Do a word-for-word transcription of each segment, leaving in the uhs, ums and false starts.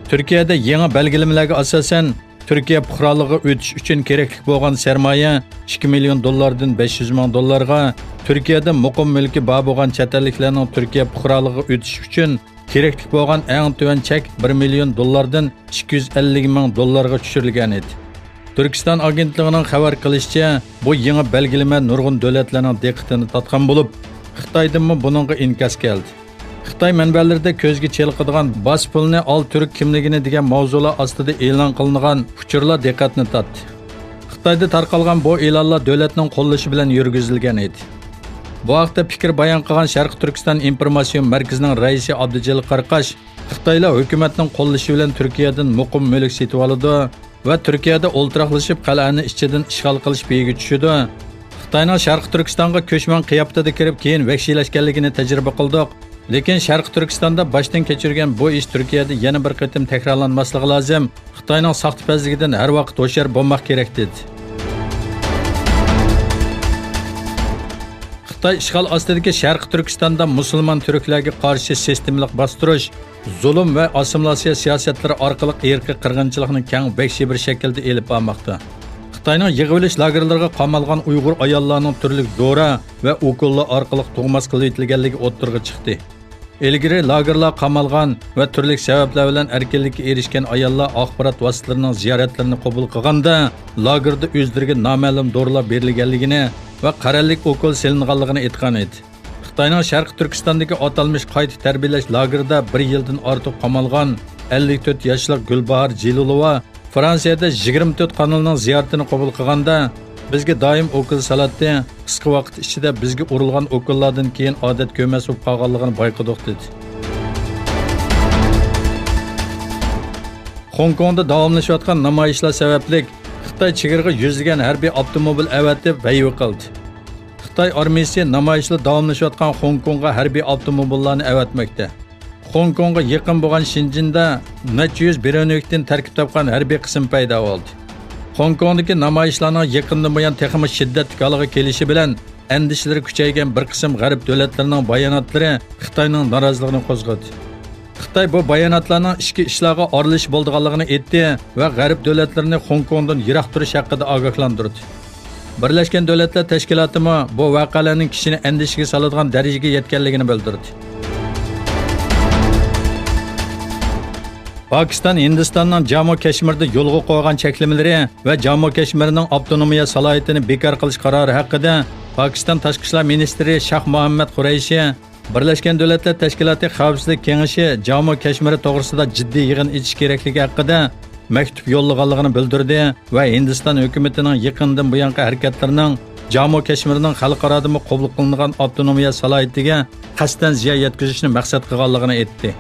تۈركىيەدە يېڭى بەلگىلىمىلەرگە ئاساسەن، تۈركىيە پۇقرالىقىغا ئۆتۈش ئۈچۈن كېرەكلىك بولغان سەرمايە ئىككى مىليون دوللاردىن بەش يۈز مىڭ دوللارغا، تۈركىيەدە مۇقىم مۈلكى بار بولغان چەت ئەللىكلەرنىڭ تۈركىيە پۇقرالىقىغا ئۆتۈش ئۈچۈن كېرەكلىك بولغان ئەڭ تۆۋەن چەك بىر مىليون دوللاردىن ئىككى يۈز ئەللىك مىڭ دوللارغا چۈشۈرۈلگەن ئىدى. تۈركىستان ئاگېنتلىقىنىڭ خەۋەر قىلىشىچە، بۇ يېڭى بەلگىلىمە نۇرغۇن دۆلەتلەرنىڭ دىققىتىنى تارتقان بولۇپ، خىتايدىنمۇ بۇنىڭغا ئىنكاس كەلدى. خىتاي مەنبەلىرىدە كۆزگە چېلىقىدىغان باس پۇلنى ئال تۈرك كىملىكىنى دېگەن ماۋزۇلار ئاستىدا ئېلان قىلىنغان ئۇچۇرلار دىققەتنى تارتتى. خىتايدا تارقالغان بۇ ئېلانلار دۆلەتنىڭ قوللىشى بىلەن يۈرگۈزۈلگەن ئىدى. بۇ ھەقتە پىكىر بايان قىلغان شەرقىي تۈركىستان ئىنفورماتسىيە مەركىزىنىڭ رەئىسى ئابدۇجېلىل قاراقاش، خىتايلار ھۆكۈمەتنىڭ قوللىشى بىلەن تۈركىيەدىن مۇقىم مۈلۈك سېتىۋالىدۇ ۋە تۈركىيەدە ئولتۇراقلىشىپ قەلئەنى ئىچىدىن ئىشغال قىلىشىپ ئىگە چۈشىدۇ. خىتاينىڭ شەرقىي تۈركىستانغا كۆچمەن قىياپىتىدە كىرىپ، كېيىن ۋەھشىيلەشكەنلىكىنى تەجرىبە قىلدۇق. لېكىن شەرقىي تۈركىستاندا باشتىن كەچۈرگەن بۇ ئىش تۈركىيەدە يەنە بىر قېتىم تەكرارلانماسلىقى لازىم. خىتاينىڭ ساختىپەزلىكىدىن ھەر ۋاقىت ھوشيار بولماق كېرەك، دېدى. خىتاي ئىشغال ئاستىدىكى شەرقىي تۈركىستاندا مۇسۇلمان تۈركلەرگە قارشى سىستېمىلىق باستۇرۇش، زۇلۇم ۋە ئاسسىمىلياتسىيە سىياسەتلىرى ئارقىلىق ئىرقىي قىرغىنچىلىقنى كەڭ، ۋەھشىي بىر شەكىلدە ئېلىپ بارماقتا. خىتاينىڭ يىغىۋېلىش لاگېرلىرىغا قامالغان ئۇيغۇر ئاياللارنىڭ تۈرلۈك دورا ۋە ئوكۇللار ئارقىلىق تۇغماس قىلىۋېتىلگەنلىكى ئوتتۇرىغا چىقتى. ئىلگىرى لاگېرلار قامالغان ۋە تۈرلۈك سەۋەبلەر بىلەن ئەركىنلىككە ئېرىشكەن ئاياللار ئاخبارات ۋاسىتىلىرىنىڭ زىيارەتلىرىنى قوبۇل قىلغاندا، لاگېردا ئۆزلىرىگە نامەلۇم دورىلار بېرىلگەنلىكىنى ۋە قەرەللىك ئوكۇل سېلىنغانلىقىنى ئېيتقان ئىدى. خىتاينىڭ شەرقىي تۈركىستاندىكى ئاتالمىش قايتا تەربىيەلەش لاگېرىدا بىر يىلدىن ئارتۇق قامالغان ئەللىك تۆت ياشلىق گۈلباھار جېلىلوۋا فرانسىيەدە يىگىرمە تۆت قانالنىڭ زىيارىتىنى قوبۇل قىلغاندا، بىزگە دائىم ئوكۇل سالاتتى، قىسقا ۋاقىت ئىچىدە بىزگە ئۇرۇلغان ئوكۇللاردىن كېيىن ئادەت كۆرمەس بولۇپ قالغانلىقىنى بايقىدۇق، دېدى. خوڭكوڭدا داۋاملىشىۋاتقان نامايىشلار سەۋەبلىك خىتاي چېگرىغا يۈزلىگەن ھەربىي ئاپتوموبىل ئەۋەتىپ ۋەيۋە قىلدى. خىتاي ئارمىيىسى نامايىشلار داۋاملىشىۋاتقان خوڭكوڭغا ھەربىي ئاپتوموبىللارنى ئەۋەتمەكتە. خوڭكوڭغا يېقىن بولغان شېنجېندا نەچچە يۈز بىرەۋنۈكتىن تەركىب تاپقان ھەربىي قىسىم پەيدا بولدى. خوڭكوڭدىكى نامايىشلارنىڭ يېقىندىن بۇيان تېخىمۇ شىددەتلىك ھالغا كېلىشى بىلەن، ئەندىشىلىرى كۈچەيگەن بىر قىسىم غەرب دۆلەتلىرىنىڭ باياناتلىرى خىتاينىڭ نارازىلىقىنى قوزغىدى. خىتاي بۇ باياناتلارنىڭ ئىچكى ئىشلارغا ئارىلىشىش بولىدىغانلىقىنى ئېيتتى ۋە غەرب دۆلەتلىرىنى خوڭكوڭدىن يىراق تۇرۇش ھەققىدە ئاگاھلاندۇردى. بىرلەشكەن دۆلەتلەر تەشكىلاتىمۇ بۇ ۋەقەلەرنىڭ كىشىنى ئەندىشىگە سالىدىغان دەرىجىگە يەتكەنلىكىنى بىلدۈردى. پاكىستان ھىندىستاننىڭ جامۇ كەشمىردا يولغا قويغان چەكلىمىلىرى ۋە جامۇ كەشمىرنىڭ ئاپتونومىيە سالاھىيىتىنى بىكار قىلىش قارارى ھەققىدە پاكىستان تاشقى ئىشلار مىنىستىرى شاھ مۇھەممەد قۇرەيشى بىرلەشكەن دۆلەتلەر تەشكىلاتى خەۋپسىزلىك كېڭىشى جامۇ كەشمىرى توغرىسىدا جىددىي يىغىن ئېچىش كېرەكلىكى ھەققىدە مەكتۇپ يوللىغانلىقىنى بىلدۈردى ۋە ھىندىستان ھۆكۈمىتىنىڭ يېقىندىن بۇيانقى ھەرىكەتلىرىنىڭ جامۇ كەشمىرنىڭ خەلقئارادىمۇ قوبۇل قىلىنغان ئاپتونومىيە سالاھىيىتىگە قەستەن زىيان يەتكۈزۈشنى مەقسەت قىلغانلىقىنى ئېيتتى.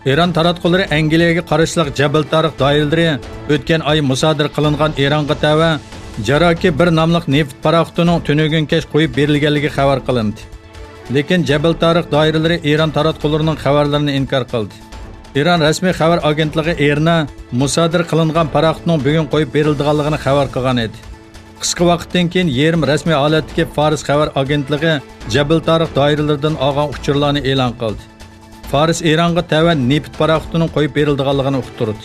ئىران تاراتقۇلىرى ئەنگلىيەگە قاراشلىق جەبىل تارىق دائىرىلىرى ئۆتكەن ئاي مۇسادىرە قىلىنغان ئىرانغا تەۋە جاراكى بىر ناملىق نېفىت پاراخوتىنىڭ تۈنۈگۈن كەچ قويۇپ بېرىلگەنلىكى خەۋەر قىلىندى. لېكىن جەبىل تارىق دائىرىلىرى ئىران تاراتقۇلىرىنىڭ خەۋەرلىرىنى ئىنكار قىلدى. ئىران رەسمىي خەۋەر ئاگېنتلىقى ئىرنا مۇسادىرە قىلىنغان پاراخوتنىڭ بۈگۈن قويۇپ بېرىلىدىغانلىقىنى خەۋەر قىلغان ئىدى. قىسقا ۋاقىتتىن كېيىن يېرىم رەسمىي ھالەتتىكى فارس خەۋەر ئاگېنتلىقى جەبىل تارىق دائىرىلىرىدىن ئالغان ئۇچۇرلارنى ئېلان قىلدى. فارس ئىرانغا تەۋە نېفىت پاراخوتىنىڭ قويۇپ بېرىلىدىغانلىقىنى ئۇقتۇردى.